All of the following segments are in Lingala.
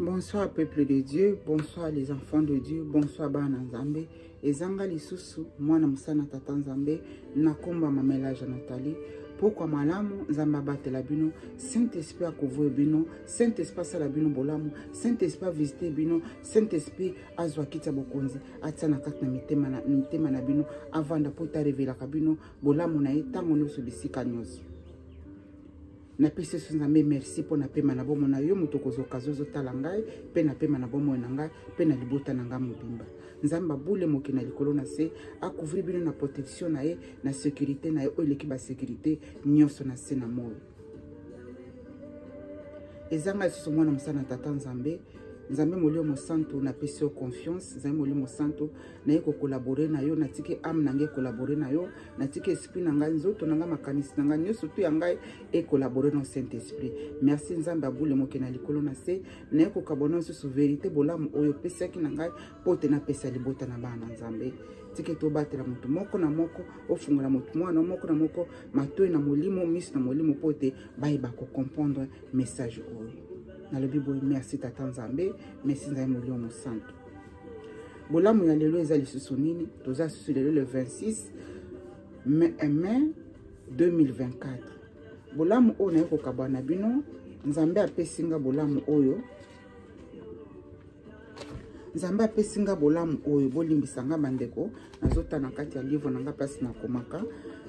Bonsoir peuple de Dieu, bonsoir les enfants de Dieu, bonsoir bana Nzambe. Ezanga lisusu mwana mosana tata Nzambe na komba mamela Nathalie. Pokwa malamu Nzambe abatela bino, Saint-Esprit akouvrir bino, Saint-Esprit asala bino bolamu, Saint-Esprit avisite bino, Saint-Esprit azwa kiti ya bokonzi atia na kati na mitema na, mitema na bino, avanda mpo ete arevelaka bino bolamu na ye ntango nyonso bisika nyonso. Napesi yesu Nzambe merci mpo na pema na bomoi na yo, moto okozoka ozotala ngai, mpe na pema na bomoi na ngai mpe na libota na ngai mobimba. Nzambe abule mokili na likolo na se, akouvrir bino na protection na ye, na sécurité na ye oyo eleki ba sécurité nyonso na se na moi. Ezanga lisusu mwana mosala na tata Nzambe. Nzambe molimo mosantu, napesi yo confiance. Nzambe molimo mosantu, naye kokolabore na yo, natiki ame na ngai ekolabore na yo, natiki esprit na ngai, nzoto na ngai, makanisi na ngai nyonso tu ya ngai ekolabore na Saint Esprit. Merci Nzambe abule moke na likolo na se, naye kokabwana lisusu verite bolamu oyo opesaki na ngai mpo te napesa libota na bana na Nzambe. Tike tobatela moto moko na moko, ofungola moto mwana moko na moko matoi na molimo, miso na molimo, mpo te bayeba kocomprendre message oyo. Nalobi boye merci tata Nzambe, merci Nzambe molimo mosantu. Bolamu ya lelo eza lisusu nini? Toza lisusu lelo le 26 mai 2024. Bolamu oyo naye kokabwa na bino, Nzambe apesi nga bolamu oyo. Nzambe apesi nga bolamu oyo, bolimbisa nga bandeko, nazotala na kati ya livre na nga place nakomaka.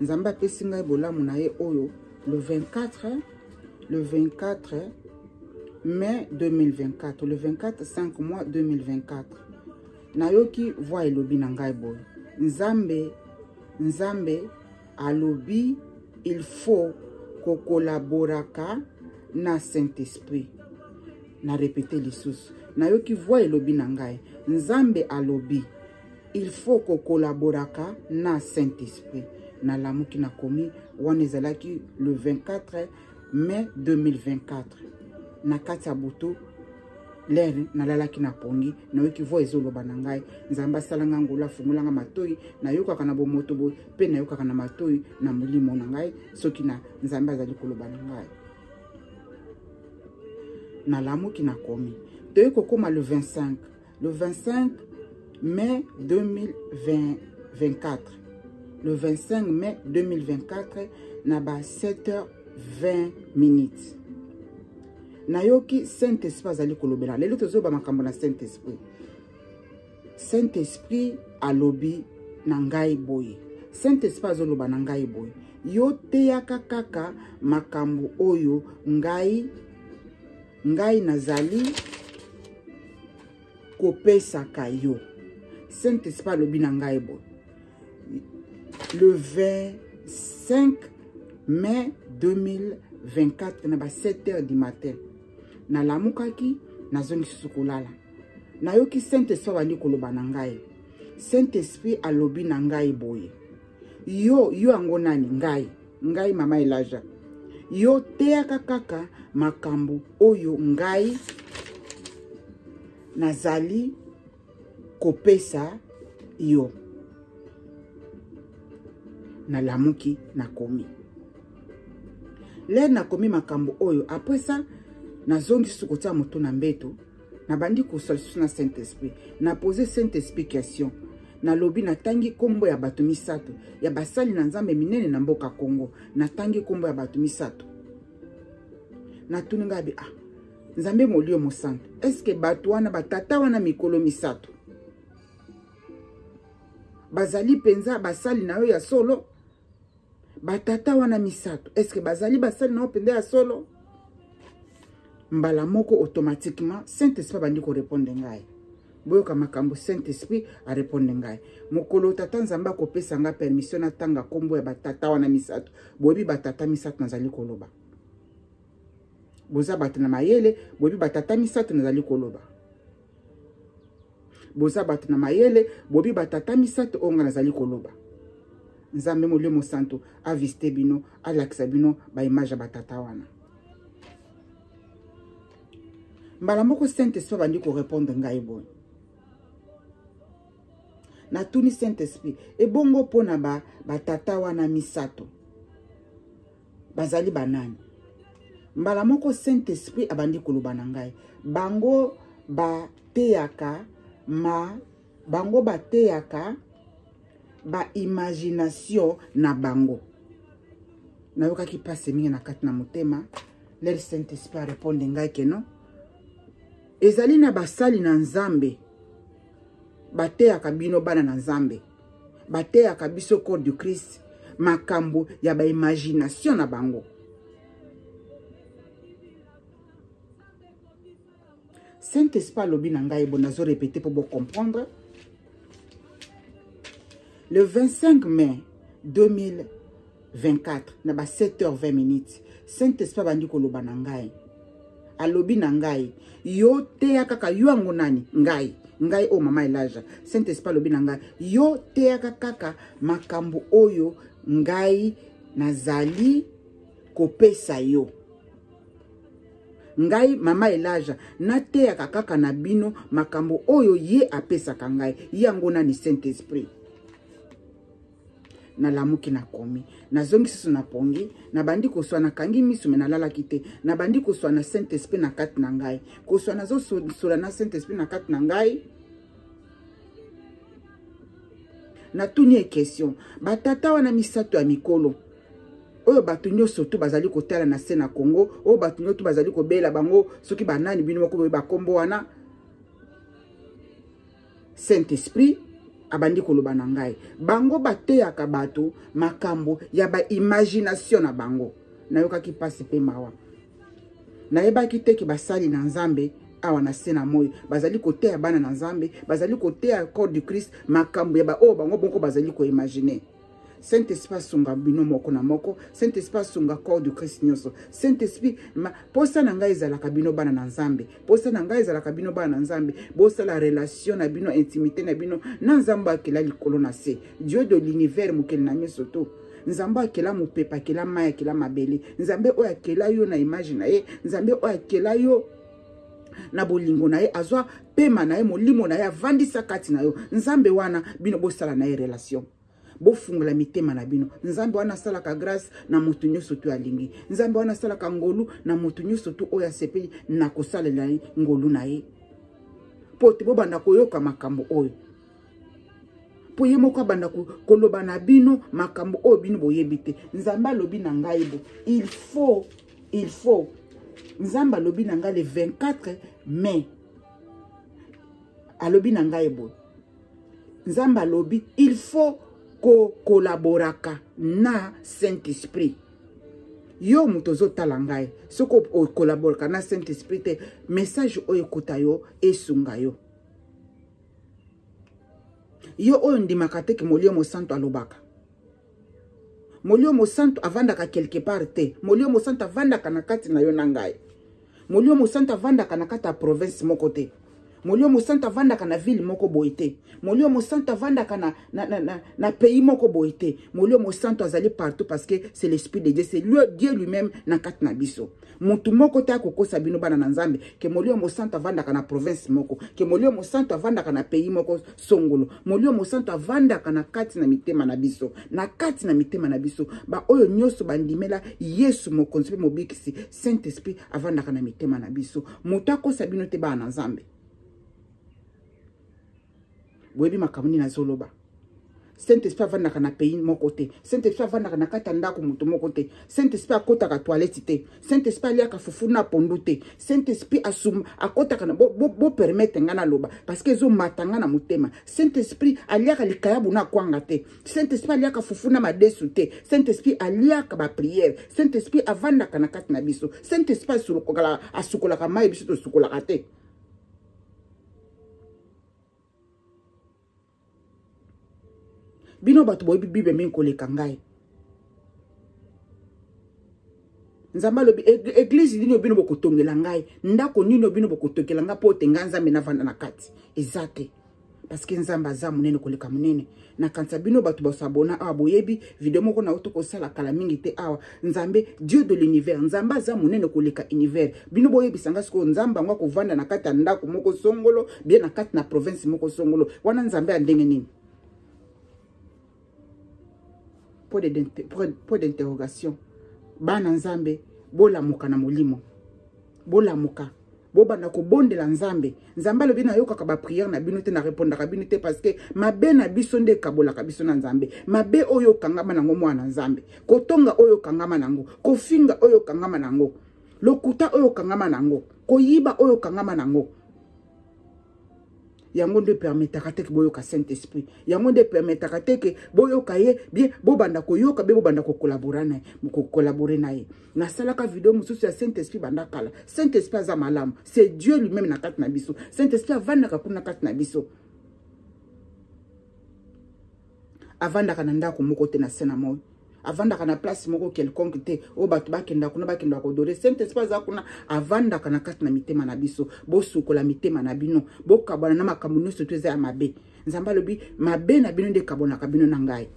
Nzambe apesi ngai bolamu na ye oyo le 24 mai 2024, le 24 5 mois 2024. Nayoki voix elobi na ngai boye, Nzambe, Nzambe alobi il faut kokolaboraka na Saint-Esprit. Na répéter lisusu, nayoki voix elobi na ngai, Nzambe alobi il faut kokolaboraka na Saint-Esprit. Nalamuki nakomi wana ezalaki le 24 mai 2024 na kati ya butu, lere nalalaki na pongi, nayoki voix ezoloba na ngai. Nzambe asala nga ngolu, afungola nga matoi, nayokaka na bomoto boye mpe nayokaka na matoi na molimo na ngai soki na Nzambe azali koloba na ngai. Nalamuki nakomi, toyei kokóma le 25, le 25 mai 2024, le 25 mai 2024 na ba 7h20 minutes. Nayoki Saint-Esprit azali kolobela. Lelo tozoba makambo na Saint-Esprit. Saint-Esprit alobi na ngai boye. Saint-Esprit azoloba na ngai boye. Yo teyaka kaka makambo oyo ngai nazali kopesaka yo. Saint-Esprit alobi na ngai boye. Le 25 mai 2024 na ba 7h du matin, nalamukaki, nazongi susu kolala. Nayoki Saint-Esprit abandi koloba na ngai. Saint-Esprit alobi na ngai boye. Yo, yo yango nani? Ngai, ngai mama Elaja. Yo teyaka kaka makambo oyo ngai nazali kopesa yo. Nalamuki nakomi. Lere nakomi makambo oyo, après ça nazongi susu kotia moto na mbeto, nabandi kosala lisusu na Saint-Esprit. Na pose Saint-Esprit question. Nalobi natangi kombo ya bato misato ya basali na Nzambe minene na mboka Congo. Natangi kombo ya bato misato. Natuni ngai bi, ah, Nzambe molio mosantu, est-ce que bato wana batata wana mikolo misato bazali mpenza basali na yo ya solo? Batata wana misato, est-ce que bazali basali na yo mpenza ya solo? Mbala moko automatiquement Saint-Esprit abandi korépondre ngai. Boyoka makambo Saint-Esprit arépondre ngai. Mokolo tata Nzambe akopesa nga permission natanga kombo ya batata wana misato. Boyebi batata misato nazali koloba. Boza bato na mayele, boyebi batata misato nazali koloba. Boza bato na mayele, boyebi batata misato oyo nga nazali koloba. Nzambe molimo santo avisite bino, alakisa bino ba image ya batata wana. Mbala moko Saint-Esprit abandi korépondre ngai boye. Natuni Saint-Esprit, ebongo mpona batata wana misato bazali banani? Mbala moko Saint Esprit abandi koloba na ngai, bango bateyaka ma bango bateyaka ba imagination na bango. Nayokaki mpasi mingi na kati na motema. Lere Saint Esprit areponde ngai ke non, ezali na basali na Nzambe bateyaka bino bana na Nzambe, bateyaka biso corps du Christ makambo ya ba imagination na bango. Saint Esprit alobi na ngai, bon, nazo répéter pour vous comprendre. Le 25 mai 2024 na ba 7h20 minutes, Saint Esprit abandi koloba na ngai. Alobi na ngai, yo teya kaka yo yango nani? Ngai, ngai oyo mama Elijah. Saint Esprit alobi na ngai, yo teyaka kaka makambo oyo ngai nazali kopesa yo. Ngai mama Elijah nateyaka kaka na bino makambo oyo ye apesaka ngai. Yango nani? Saint Esprit. Nalamuki, nakomi, nazongi susu na pongi, nabandi koswa, nakangi miso me nalalaki te. Nabandi koswa na Saint Esprit na kati na ngai, koswa, nazosola na Saint Esprit na kati na ngai. Natuni ye question, batata wana misato ya mikolo oyo bato nyonso tu bazali kotala na se na Congo, oyo bato nyonso tu bazali kobela bango soki banani, bino moko boyeba kombo wana. Saint Esprit abandi koloba na ngai, bango bateyaka bato makambo ya ba imagination na bango. Nayokaki mpasi mpe mawa. Nayebaki te ke basali na Nzambe awa na se na moi bazali koteya bana na Nzambe, bazali koteya corps du Christ makambo ya baoyo bango moko bazali koimagine. Saint Esprit asunga bino moko na moko. Saint Esprit asunga corps du Christ nyonso. Saint Esprit, posa na ngai ezalaka bino bana na Nzambe, posa na ngai ezalaka bino bana na Nzambe bosala relation na bino, intimité na bino na Nzambe akela likolo na se, Dieu de l'univers, mokeli na nyonso to Nzambe akela mopepe, akela mai, akela mabele, Nzambe oyo akela yo na image na ye, Nzambe oyo akela yo na bolingo na ye, azwa pema na ye, molimo na ye avandisa kati na yo. Nzambe wana bino bosala na ye relation, bofungola mitema na bino. Nzambe wana asalaka grâce na moto nyonso tu alingi. Nzambe wana asalaka ngolu na moto nyonso tu oyo asepeli na kosalela ye ngolu na ye, mpo te bobanda koyoka makambo oyo, mpo ye moko abanda koloba na bino makambo oyo bino boyebi te. Nzambe alobi na ngai bo il faut, il faut. Nzambe alobi na ngai le 24 mai, alobi na ngai boye, Nzambe alobi il faut kokolaboraka na Saint Esprit. Yo moto ozotala ngai, soki okolaboraka na Saint Esprit te, message oyo ekota yo, esunga yo. Yo oyo ndimaka te ke Molimo Mosantu alobaka, Molimo Mosantu avandaka quelque part te. Molimo Mosantu avandaka na kati na yo na ngai. Molimo Mosantu avandaka na kati ya province moko te. Molimo Mosantu avandaka na ville moko boye te. Molimo Mosantu avandaka na pays moko boye te. Molimo Mosantu azali partout, parce que c'est l'Esprit de Dieu, c'est Dieu lui-même na kati na biso. Motu moko te akokosa bino bana na Nzambe ke Molimo Mosantu avandaka na province moko, ke Molimo Mosantu avandaka na pays moko songolo. Molimo Mosantu avandaka na kati na mitema na biso, na kati na mitema na biso baoyo nyonso bandimela Yesu Mokonzi mpe Mobikisi. Saint Esprit avandaka na mitema na biso. Moto akosa bino te, bana na Nzambe. Boyebi makambo nini nazoloba. Saint Esprit avandaka na pays moko te. Saint Esprit avandaka na kati ya ndako moto moko te. Saint Esprit akotaka toilette te. Saint Esprit aliaka fufu na pondu te. Saint Esprit asum akotaka na bo permettre nga naloba parce que ezomata nga na motema. Saint Esprit aliaka likayabu na kwanga te. Saint Esprit aliaka fufu na madesu te. Saint Esprit aliaka ba prière. Saint Esprit avandaka na kati na biso. Saint Esprit asukolaka mai, biso tosukolaka te. Bino bato boyebi Bible mingi koleka ngai. Nzambe alobi, église nini bino bokotongela ngai, ndako nini bino bokotongela ngai mpo te ngai Nzambe navanda na kati? Eza te, parce que Nzambe aza monene koleka monene. Nakanisa bino bato basabona awa boyebi video moko na oto kosala kala mingi te awa. Nzambe, Dieu de l'univers, Nzambe aza monene koleka univers. Bino boyebisa nga sikoyo, Nzambe yango akovanda na kati ya ndako moko songolo, bien na kati na province moko songolo wana, Nzambe ya ndenge nini? Point d'interrogation. Bana Nzambe, Bolamuka na molimo, bolamuka, bobanda kobondela Nzambe. Nzambe alobi nayokaka bapriere na bino te, na repondaka bino te, parce que mabe na biso nde ekabolaka biso na Nzambe. Mabe oyo okangama nango mwana Nzambe, kotonga oyo okangama nango, kofinga oyo okangama nango, lokuta oyo okangama nango, koyiba oyo okangama nango, yango nde permetaka te ke boyoka Saint Esprit. Yango nde permetaka te ke boyoka ye bien, bobanda koyoka be, bobanda kokolabora na ye, kokolabore na ye. Nasalaka video mosusu ya Saint Esprit banda kala. Saint Esprit aza malamu, c'est Dieu lui-même na kati na biso. Saint Esprit avandaka kuna kati na biso, avandaka na ndako moko te na se na moi, avandaka na place moko quelconque te oyo bato bakenda kuna, bakenda kodore. Saint Esprit aza kuna, avandaka na kati na mitema na biso. Bosukola mitema na bino, bokabwana na makambo nyonso to eza ya mabe. Nzambe alobi mabe na bino nde ekabwanaka bino na ngai.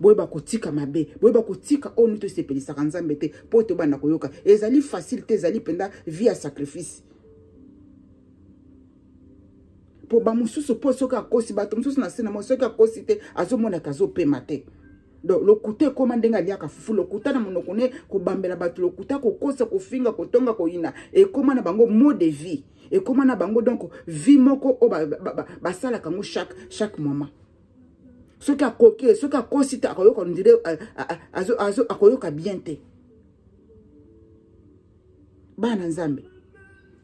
Boyeba kotika mabe, boyeba kotika oyo nito esepelisaka Nzambe te, mpo tobanda koyoka. Ezali facile te, ezali mpenza vie ya sacrifice mpo bamosusu, mpo soki akosi bato mosusu na se na moi, soki akosi te azomonaka azopema te. Donc lokuta ekóma ndenge aliaka fufu, lokuta na monoko ne, kobambela bato lokuta, kokosa, kofinga, kotonga, koyina, ekóma na bango mot de vie, ekóma na bango donc vie moko oyo basalaka yango chaque moment. Soki akoki, soki akosi te, akoyoka ondire akoyoka bien te. Bana Nzambe,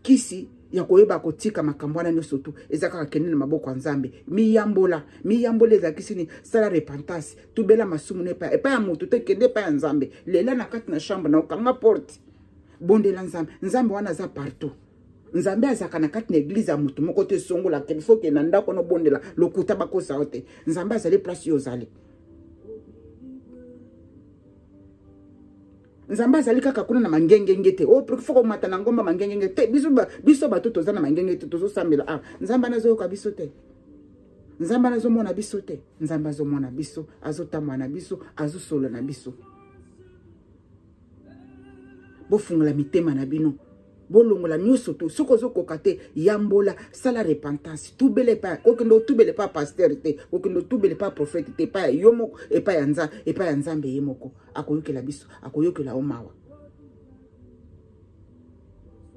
kisi ya koyeba kotika makambo wana nyonso tu eza kaka kende na maboko ya Nzambe. Miyambola, miyambola ezalakisi nini? Sala repentance, tubela masumu na epai ya moto te, kende epai ya Nzambe. Lela na kati na chambre na okanga porte, bondela Nzambe. Nzambe wana aza partout. Nzambe azalaka na kati na eglize ya moto moko te songola kende, fo okende na ndako wana obondela. Lokuta, bakosa yo te. Nzambe azali place yo ozali. Nzambe azali kaka kuna na mangengenge te. Oh, fo komata na ngomba mangengenge te. Biso, biso bato toza na mangenge te, tozosambela ah Nzambe wana azoyoka biso te, Nzambe wana azomona biso te. Nzambe azomona biso, azotambola na biso, azosolola na biso. Bofungola mitema na bino, bolongola nyonso to soki ozokoka te, yambola, sala repentance, tubela epai. Kokende otubela epai ya pasteur te, kokende otubela epai ya prophète te, epai ya yo moko, epai ya Nzambe, epai ya Nzambe ye moko akoyokela biso, akoyokela yo mawa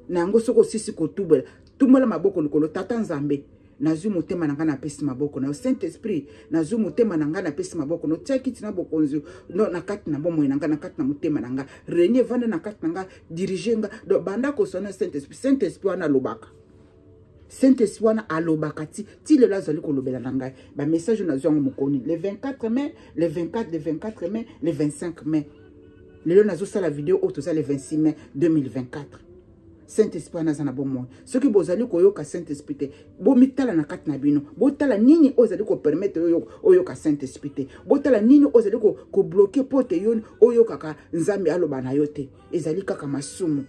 na yango. Soki osisi kotubela, tumbola maboko likolo: Tata Nzambe, nazwi motema na ngai, napesi maboko na yo. Saint Esprit, nazwi motema na ngai, napesi maboko na otia kiti na bokonzi no, na kati na bomoi na ngai, na kati na motema na ngai. Renie, vanda na kati na ngai, dirige ngai. Donc banda koswana Saint Esprit. Saint Esprit wana alobaka, Saint Esprit wana alobaka ti ti lelo azali kolobela na ngai. Bamessage oyo nazwi yango mokoni le 24 mai, le 24, le 24 mai, le 25 mai. Lelo nazosala video oyo, toza le 26 mai 2024. Saint Esprit wana aza na bomoi. Soki bozali koyoka Saint Esprit te, bomitala na kati na bino, botala nini oyo ezali kopermettre oyoka Saint Esprit te, botala nini oyo ezali kobloke mpo te yo oyokaka Nzambe aloba na yo te. Ezali kaka masumu.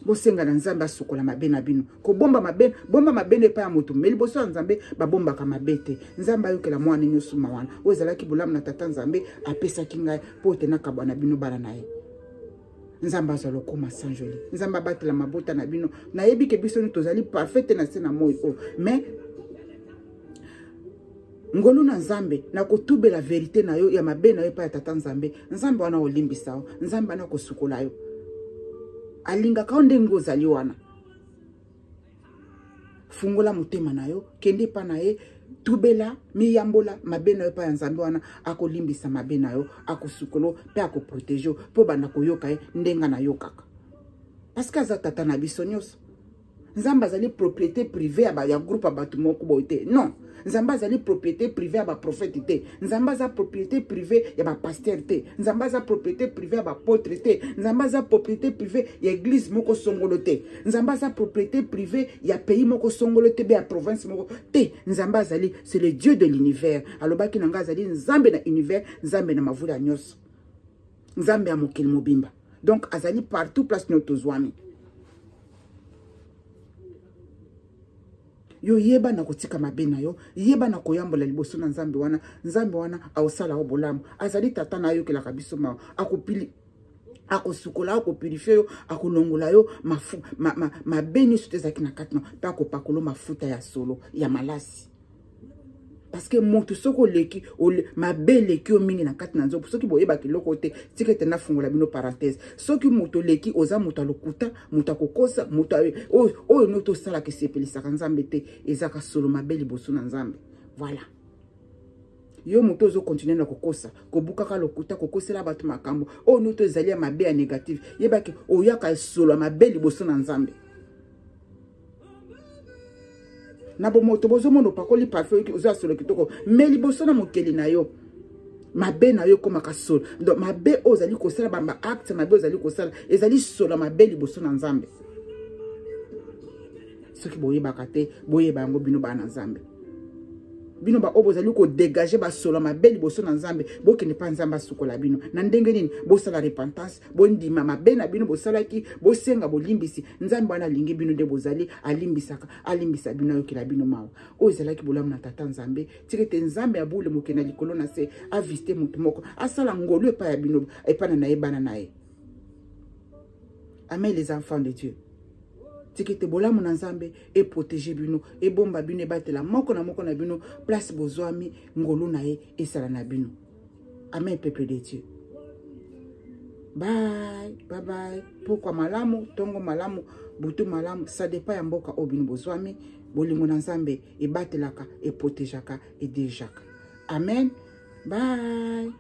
Bosenga na Nzambe asukola mabe na bino. Kobomba mabe, bomba mabe na epai ya moto, me liboso ya Nzambe babombaka mabe te. Nzambe ayokela mwana nyonso mawana. Oyo ezalaki bolamu na Tata Nzambe apesaki ngai mpo ete nakabwa na bino bana na ye. Nzambe azwa lokoma Saint Joli, Nzambe abatela mabota na bino. Nayebi ke biso tozali parfait te na se na moi oyo, mais ngolu na Nzambe, na kotubela verite na yo ya mabe na yo epai ya Tata Nzambe, Nzambe wana olimbisa yo, Nzambe wana kosukola yo, alingaka yo ndenge ozali wana. Fungola motema na yo, kende epai na ye, tubela, miyambola mabe na yo epai ya Nzambe wana, akolimbisa mabe na yo, akosukola mpe akoprotege yo mpo banda koyoka ye ndenge nayokaka, parce que aza tata na biso nyonso. Nzambe azali propriété privée ya groupe ya bato moko boye te, non. Nzambe azali propriété privée ya baprofete te. Nzambe aza propriété privée ya bapaster te. Nzambe aza propriété privée ya bapotre te. Nzambe aza propriété privée ya église moko songolo te. Nzambe aza propriété privée ya pays moko songolo te, be ya province moko te. Nzambe azali, c'est le Dieu de l'univers. Alobaki na ngai, azali Nzambe na univers, Nzambe na mavula nyonso, Nzambe ya mokili mobimba. Donc azali partout place nyonso tozwami. Yo yeba na kotika mabe na yo, yeba na koyambola liboso na Nzambe wana. Nzambe wana aosala yo bolamu, azali tata na ayokelaka biso mawa, akopili, akosukola, akopurifie yo, akolongola yo mabe ma, ma, ma nyonso te ezalaki na kati na mpe akopakola mafuta ya solo ya malasi. Parce que moto soki oleki mabe eleki yo mingi na kati na nzoto, soki boyebaka eloko te, tika ete nafungola bino parenthèse. Soki moto oleki, oza moto ya lokuta, moto akokosa, moto oyo noto osalaka esepelisaka Nzambe te, ezaka solo mabe liboso na Nzambe. Voilà. Yo moto ozokontinue na kokosa, kobukaka lokuta, kokosela bato makambo oyo noto ezali ya mabe, ya négative, yebaki oyaka solo ya mabe liboso na Nzambe. Na bomoto bozomona opakoli parfum, oyoki oza solo kitoko, me liboso na mokeli na yo mabe na yo ekomaka solo. Donc mabe oyo ozali kosala, bamba acte mabe ozali kosala ezali solo mabe liboso na Nzambe. Soki boyebaka te, boyeba yango bino bana Nzambe, bino baoyo bozali kodegage basolo mabe liboso na Nzambe, bokende mpa Nzambe asukola bino. Na ndenge nini? Bosala repentance, bondima mabe na bino bosalaki, bosenga bolimbisi. Nzambe wana alingi bino nde bozali, alimbisaka, alimbisa bino, ayokela bino mawa. Oyo ezalaki bolamu na Tata Nzambe. Tika ete Nzambe ya bule mokende na likolo na se avisite motu moko, asala ngolu epai ya bino, epai na ye, bana na ye. Amen, les enfants de Dieu. Tika ete bolamu na Nzambe eprotege bino, ebomba bino, ebatela moko na moko na bino place bozwami, ngolu na ye esala na bino. Amen, peuple de Dieu. Bye bye bye. Pokwa malamu, tongo malamu, butu malamu, ça dépend ya mboka oyo bino bozwami. Bolingo na Nzambe ebatelaka, eprotegeaka, edirigeaka. Amen. Bye.